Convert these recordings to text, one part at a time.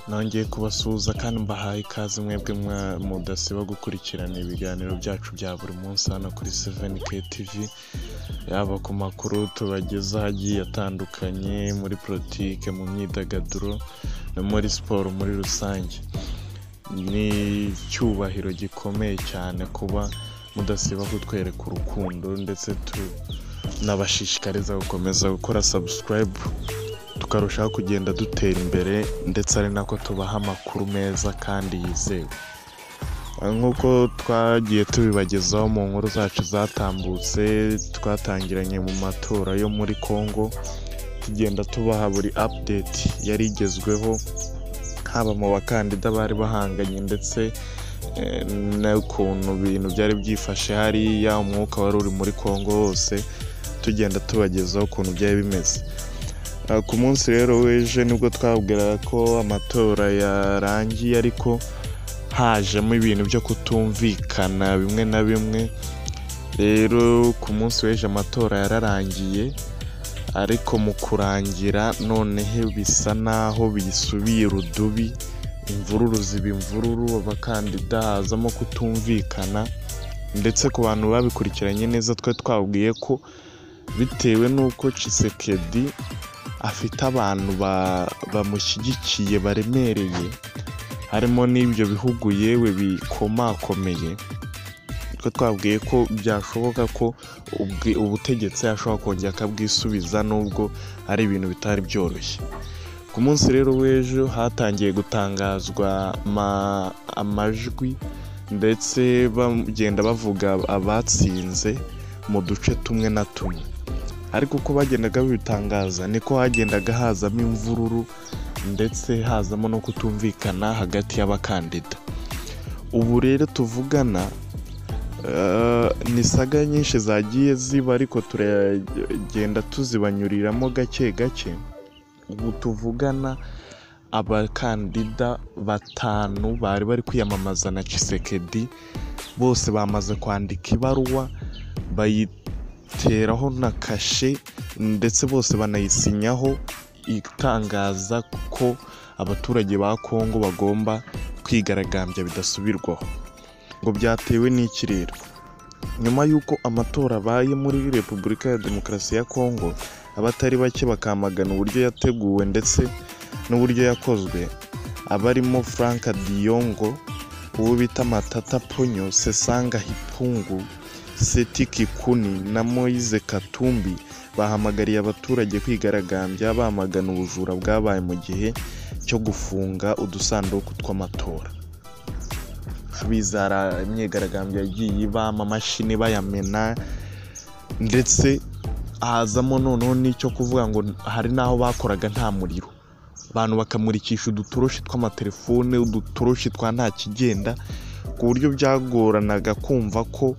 Nongeye kubasuhuza kandi mbahaye ikaze mwebwe mudasiba gukurikirana ibiganiro byacu bya buri munsi hano kuri 7K TV, yaba ku makuru tubagezaho agiye atandukanye muri politike, mu myidagaduro no muri siporo muri rusange. Ni icyubahiro gikomeye cyane kuba mudasiba kutwereka urukundo, ndetse tunabashishikariza gukomeza gukora subscribe tukarushaho kugenda dutera imbere, ndetse ari nako tubaha amakuru meza kandi yizewe. Nk'uko twagiye tubibagezaho mu nkuru zacu zatambutse, twatangiranye mu matora yo muri Congo, tugenda tubaha buri update yari igezweho, haba mu bakandida bari bahanganye ndetse n'ukuntu ibintu byari byifashe hariya, umwuka wari uri muri Congo hose, tugenda tubagezaho ukuntu byari bimeze. Ku munsi rero w'ejo nibwo twabwiraga ko amatora yarangiye, ariko hajemo ibintu byo kutumvikana bimwe na bimwe. Rero ku munsi w'ejo amatora yararangiye, ariko mu kurangira noneho bisa naho bisubiye rudubi, imvururu ziba imvururu, abakandida hazamo kutumvikana, ndetse ku bantu babikurikiranye neza twe twabwiye ko bitewe n'uko Tshisekedi afite abantu bamushyigikiye baremereye, harimo n'ibyo bihugu yewe bikomakomeye, twe twabwiye ko byashoboka ko ubutegetsi ashobora kongera akabwisubiza nubwo ari ibintu bitari byoroshye. Ku munsi rero w'ejo hatangiye gutangazwa amajwi, ndetse bagenda bavuga abatsinze mu duce tumwe na tumwe, ariko uko bagendaga babitangaza niko hagendaga hazamo imvururu, ndetse hazamo no kutumvikana hagati y'abakandida. Ubu rero tuvugana ni saga nyinshi zagiye ziba, ariko turagenda tuzibanyuriramo gake gake. Ubu tuvugana abakandida batanu bari bari kwiyamamaza na Tshisekedi bose bamaze kwandika ibaruwa, bayiteraho na kashe, ndetse bose banayisinyaho, itangaza ko abaturage ba Kongo bagomba kwigaragambya bidasubirwaho. Ngo byatewe n'iki rero? Nyuma y'uko amatora abaye muri Repubulika ya Demokarasi ya Kongo, abatari bake bakamagana uburyo yateguwe ndetse n'uburyo yakozwe, abarimo Frank Diongo, uwo bita Matata Ponyo, Sesanga Hipungu, Seti Kikuni na Moise Katumbi, bahamagariye abaturage kwigaragambya bamagana ubujura bwabaye mu gihe cyo gufunga udusanduku tw'amatora. Bizara imyigaragambyo yagiye iba, amamashini bayamena, ndetse hazamo noneho n'icyo kuvuga ngo hari n'aho bakoraga nta muriro, abantu bakamurikisha udutoroshi tw'amatelefone, udutoroshi twa nta kigenda, ku buryo byagoranaga kumva ko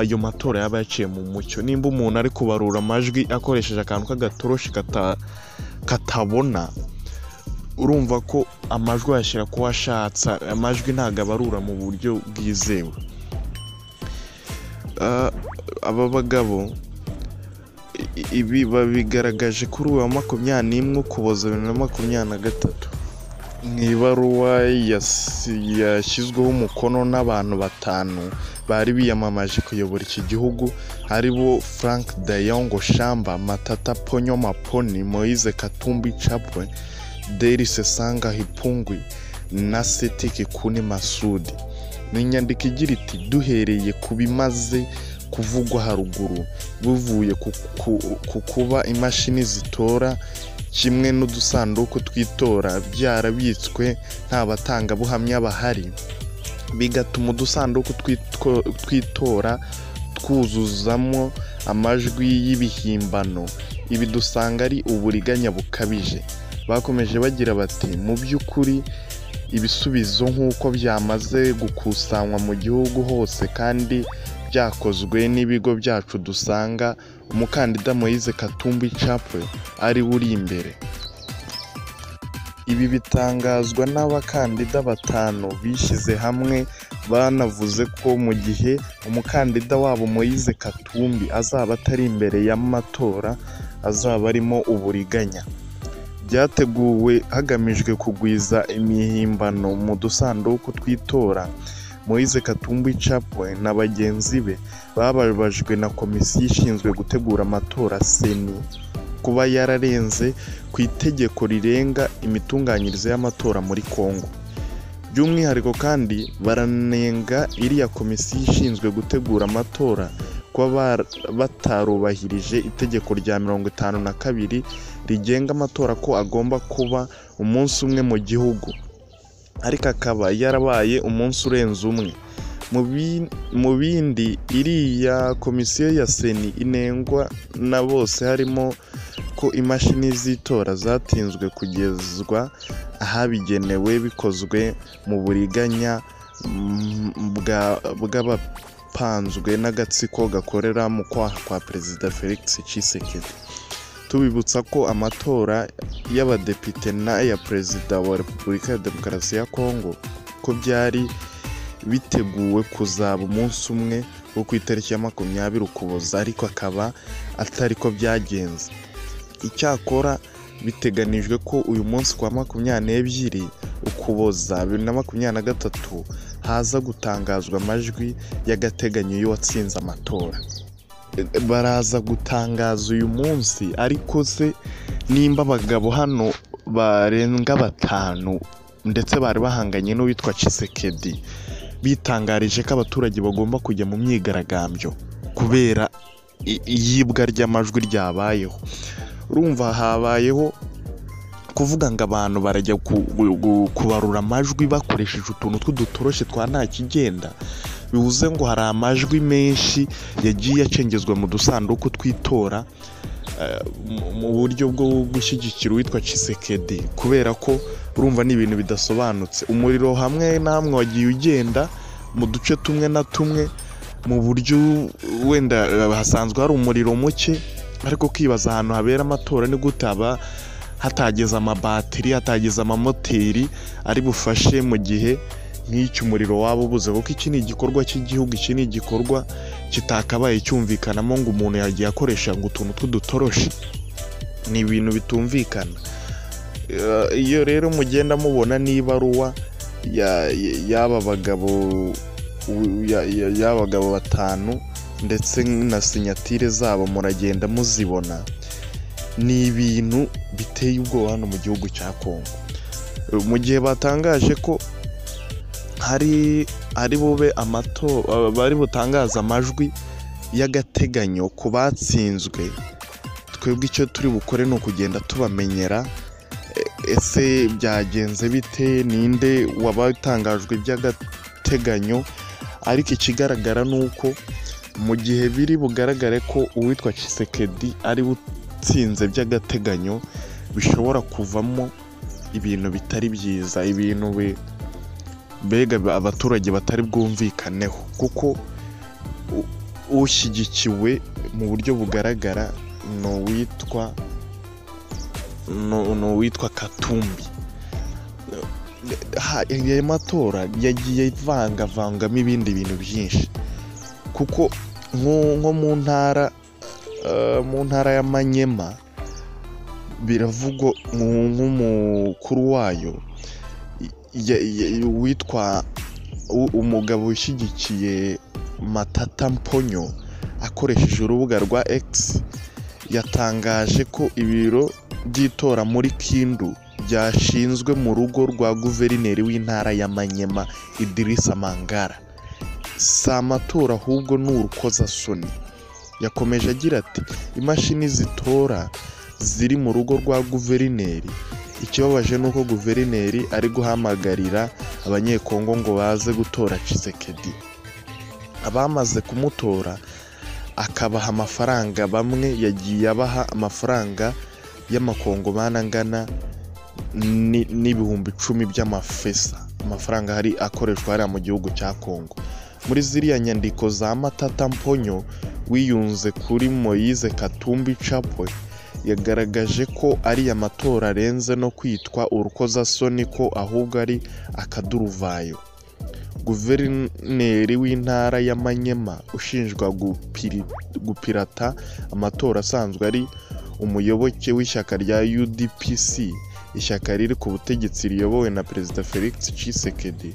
ayo matora yaba yaciye mu mucyo. Nimba umuntu ari kubarura amajwi akoresheje akantu k'agatoroshi katabona, urumva ko amajwi ayashyira ku ashatse, amajwi ntabwo abarura mu buryo bwizewe. Aba bagabo ibi babigaragaje kuri uyu wa 21 Ukuboza 2023, mu ibaruwa yashyizweho umukono n'abantu batanu bari biyamamaje kuyobora iki gihugu, aribo Frank Dayongo Shamba, Matata Ponyo Maponi, Moise Katumbi Chapwe, Deri Sesanga Hipungwi na Seti Kikuni Masudi. Ni inyandiko igira iti: duhereye ku bimaze kuvugwa haruguru, buvuye ku kuba imashini zitora kimwe n'udusanduku tw'itora byarabitswe nta batangabuhamya bahari, bigatuma udusanduku tw'itora twuzuzamo amajwi y'ibihimbano, ibi dusanga ari uburiganya bukabije. Bakomeje bagira bati: mu by'ukuri ibisubizo nk'uko byamaze gukusanywa mu gihugu hose kandi byakozwe n'ibigo byacu, dusanga umukandida Moise Katumbi Chapwe ari we uri imbere. Ibi bitangazwa n'abakandida batanu bishyize hamwe, banavuze ko mu gihe umukandida wabo Moise Katumbi azaba atari imbere y'amatora azaba arimo uburiganya. Byateguwe hagamijwe kugwiza imihimbano mu dusanduku tw'itora. Moise Katumbi Chapwe na bagenzi be bababajwe na komisiyo ishinzwe gutegura amatora CENI kuba yararenze ku itegeko rirenga imitunganyirize y'amatora muri Kongo. By'umwihariko kandi baranenga iriya komisiyo ishinzwe gutegura amatora kuba batarubahirije itegeko rya 52 rigenga amatora ko agomba kuba umunsi umwe mu gihugu, ariko akaba yarabaye umunsi urenze umwe. Mu bindi iriya komisiyo ya CENI inengwa na bose harimo ko imashini z'itora zatinzwe kugezwa ahabigenewe bikozwe mu buriganya bw'abapanzwe n'agatsiko gakorera mu kwaha kwa Perezida Felix Tshisekedi. Tubibutsa ko amatora y'abadepite n'aya Perezida wa Repubulika ya Demokarasi ya Kongo ko byari biteguwe kuzaba umunsi umwe wo ku itariki ya 20 Ukuboza, ariko akaba atari ko byagenze. Icyakora biteganijwe ko uyu munsi kwa 22 Ukuboza 2023 haza gutangazwa amajwi y'agateganyo y'uwatsinze amatora. Baraza gutangaza uyu munsi, ariko se nimba abagabo hano barenga 5 ndetse bari bahanganye n'uwitwa Tshisekedi bitangarije ko abaturage bagomba kujya mu myigaragambyo kubera iyibwa ry'amajwi ryabayeho. Urumva habayeho kuvuga ngo abantu barajya kubarura amajwi bakoresheje utuntu tw'udutoroshye twa nta kigenda, bivuze ngo hari amajwi menshi yagiye acengezwa mu dusanduku tw'itora mu buryo bwo gushyigikira uwitwa Tshisekedi, kubera ko urumva ni ibintu bidasobanutse. Umuriro hamwe na hamwe wagiye ugenda mu duce tumwe na tumwe mu buryo wenda hasanzwe hari umuriro muke, ariko kwibaza ahantu habera amatora ni gute haba hatageze amabatiri, hatageze amamoteri ari bufashe mu gihe nk'icyo umuriro waba ubuze, kuko iki ni igikorwa cy'igihugu, iki ni igikorwa kitakabaye cyumvikanamo ngo umuntu yagiye akoresha ngo utuntu tw'udutoroshi, ni ibintu bitumvikana. Iyo rero mugenda mubona n'ibaruwa y'aba bagabo 5 ndetse na sinyatire zabo muragenda muzibona, ni ibintu biteye ubwoba hano mu gihugu cya Kongo. Mu gihe batangaje ko hari bube amatora, bari butangaza amajwi y'agateganyo ku batsinzwe, twebwe icyo turi bukore ni ukugenda tubamenyera ese byagenze bite, ninde wabatangajwe by'agateganyo. Ariko ikigaragara ni uko mu gihe biri bugaragare ko uwitwa Tshisekedi ari utsinze by'agateganyo, bishobora kuvamo ibintu bitari byiza, ibintu mbega abaturage batari bwumvikaneho, kuko ushyigikiwe mu buryo bugaragara ni uwitwa Katumbi. Aya matora yagiye ivangavangamo ibindi bintu byinshi, kuko nko mu ntara ya Manyema biravugwa nk'umukuru wayo witwa umugabo ushyigikiye Matata Mponyo akoresheje urubuga rwa X yatangaje ko ibiro by'itora muri Kindu byashinzwe mu rugo rwa guverineri w'intara ya Manyema Idrissa Mangara. Si amatora ahubwo ni urukozasoni. Yakomeje agira ati imashini zitora ziri mu rugo rwa guverineri. Ikibabaje ni uko guverineri ari guhamagarira abanyekongo ngo baze gutora Tshisekedi. Abamaze kumutora akabaha amafaranga, bamwe yagiye abaha amafaranga y'amakongomani angana n'10,000 by'amafesa, amafaranga hari akoreshwa hariya mu gihugu cya Kongo. Muri ziriya nyandiko za Matata Mponyo wiyunze kuri Moise Katumbi Chapwe, yagaragaje ko ariya matora arenze no kwitwa urukozasoni, ko ahubwo ari akaduruvayo. Guverineri w'intara ya Manyema ushinjwa gupirata amatora asanzwe ari umuyoboke w'ishyaka rya UDPC, ishyaka riri ku butegetsi riyobowe na Perezida Felix Tshisekedi,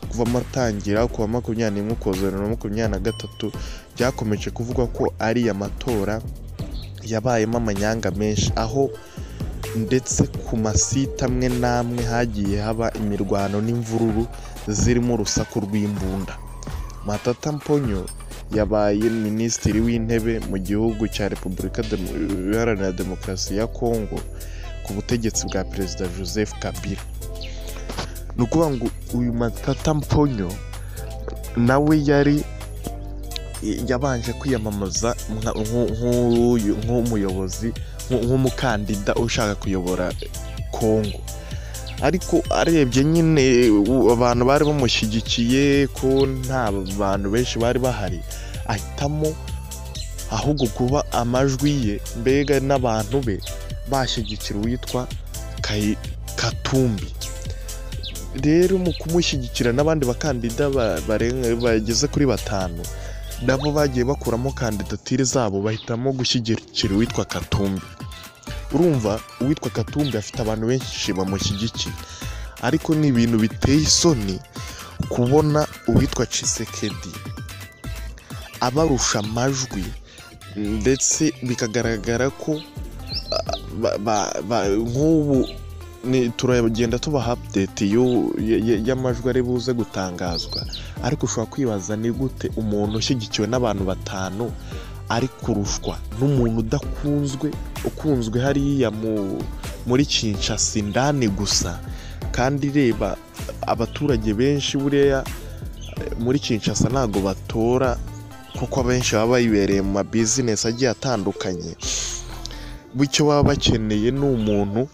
kuva amatangira kuwa 21 Ukuboza 2023 byakomeje kuvugwa ko ariya matora yabayemo amanyanga menshi, aho ndetse ku masite amwe n'amwe hagiye haba imirwano n'imvururu zirimo urusaku rw'imbunda. Matata Mponyo yabaye Minisitiri w'Intebe mu gihugu cya Repubulika Iharanira Demokarasi ya Kongo ku butegetsi bwa Perezida Joseph Kabila. Ni ukuvuga ngo uyu Matata Mponyo nawe yari yabanje kwiyamamaza nk'umuyobozi, nk'umukandida ushaka kuyobora Kongo, ariko arebye nyine abantu bari bamushyigikiye ko nta bantu benshi bari bahari, ahitamo ahubwo kuba amajwi ye mbega n'abantu be bashyigikira uwitwa Katumbi. Rero mu kumushyigikira n'abandi bakandida bageze kuri 5 nabo bagiye bakuramo kandidatire zabo, bahitamo gushyigikira uwitwa Katumbi. Urumva uwitwa Katumbi afite abantu benshi bamushyigikiye, ariko ni ibintu biteye isoni kubona uwitwa Tshisekedi abarusha amajwi, ndetse bikagaragara ko nk'ubu turagenda tubaha update y'amajwi ari buze gutangazwa, ariko ushobora kwibaza ni gute umuntu ushyigikiwe n'abantu 5 ari kurushwa n'umuntu udakunzwe, ukunzwe hariya muri Kinshasa indani gusa. Kandi reba abaturage benshi buriya muri Kinshasa ntago batora, kuko abenshi baba bayibereye mu ma business agiye atandukanye, bityo baba bakeneye ni umuntu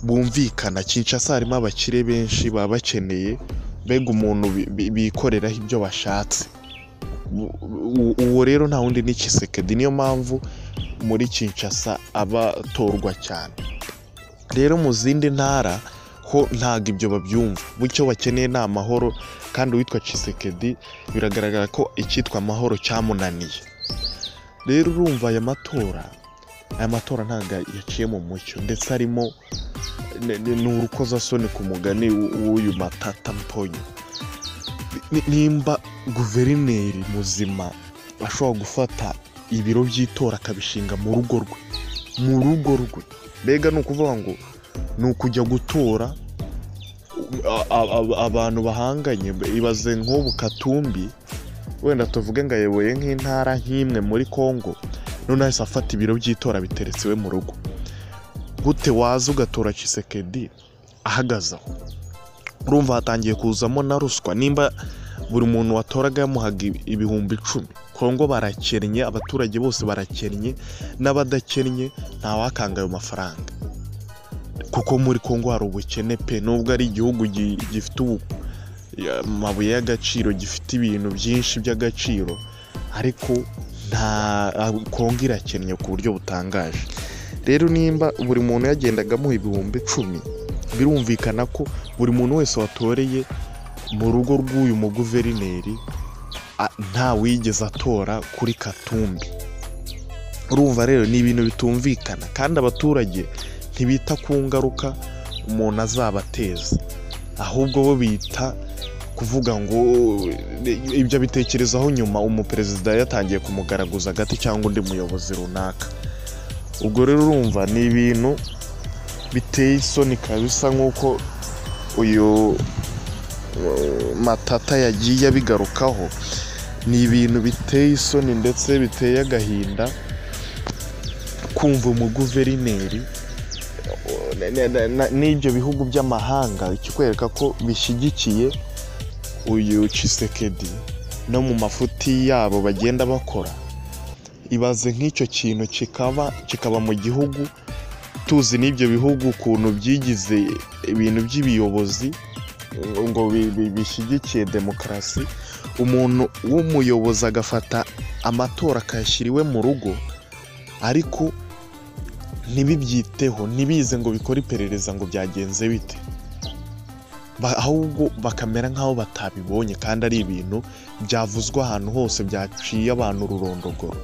bumvikana. Kinshasa harimo abakire benshi baba bakeneye mbega umuntu bikoreraho ibyo bashatse. Uwo rero nta wundi ni Tshisekedi, niyo mpamvu muri Kinshasa aba atorwa cyane. Rero mu zindi ntara ho ntago ibyo babyumva, bityo bakeneye ni amahoro, kandi uwitwa Tshisekedi biragaragara ko icyitwa amahoro cyamunaniye. Rero urumva aya matora ntago yaciye mu mucyo, ndetse harimo ni urukozasoni ku mugani w'uyu Matata Mponyo. Nimba guverineri muzima ashobora gufata ibiro by'itora akabishinga mu rugo rwe, mbega ni ukuvuga ngo ni ukujya gutora abantu bahanganye. Ibaze nk'ubu Katumbi wenda tuvuge ngo ayoboye nk'intara nk'imwe muri Kongo, none ahise afata ibiro by'itora biteretse iwe mu rugo. Gute waza ugatora Tshisekedi ahagaze aho? Urumva hatangiye kuzamo na ruswa. Nimba buri muntu watoraga yamuhaga 10,000, Kongo barakennye, abaturage bose barakennye, n'abadakennye ntawakanga ayo mafaranga, kuko muri Kongo hari ubukene pe. Nubwo ari igihugu gifite amabuye y'agaciro, gifite ibintu byinshi by'agaciro, ariko nta Kongo irakennye ku buryo butangaje. Rero nimba buri muntu yagendaga amuha 10,000, birumvikana ko buri muntu wese watoreye mu rugo rw'uyu muguverineri nta wigeze atora kuri Katumbi. Urumva rero ni ibintu bitumvikana, kandi abaturage ntibita ku ngaruka umuntu azabateza, ahubwo bo bita kuvuga ngo ibyo bitekerezaho nyuma umuperezida yatangiye kumugaragaza agati cyangwa undi muyobozi runaka. Ubwo rero urumva ni ibintu biteye isoni kabisa, nk'uko uyu Matata yagiye abigarukaho. Ni ibintu biteye isoni ndetse biteye agahinda kumva umuguverineri n'ibyo bihugu by'amahanga, ikikwereka ko bishyigikiye uyu Tshisekedi no mu mafuti yabo bagenda bakora. Ibaze nk'icyo kintu kikaba mu gihugu, tuzi n'ibyo bihugu ukuntu byigize ibintu by'ibiyobozi ngo bishyigikiye demokarasi, umuntu w'umuyobozi agafata amatora akayashyira iwe mu rugo, ariko ntibibyiteho, ntibize ngo bikore iperereza ngo byagenze bite, ahubwo bakamera nk'aho batabibonye, kandi ari ibintu byavuzwe ahantu hose, byaciye abantu ururondogoro.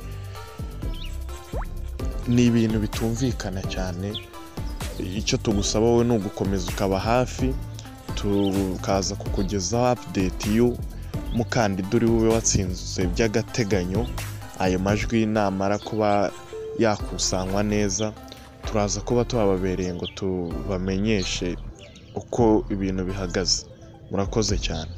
Ni ibintu bitumvikana cyane. Icyo tugusaba wowe ni ugukomeza ukaba hafi, tukaza kukugezaho update y'umukandida uri bube watsinze by'agateganyo. Ayo majwi namara kuba yakusanywa neza, turaza kuba tuhababereye ngo tubamenyeshe uko ibintu bihagaze. Murakoze cyane.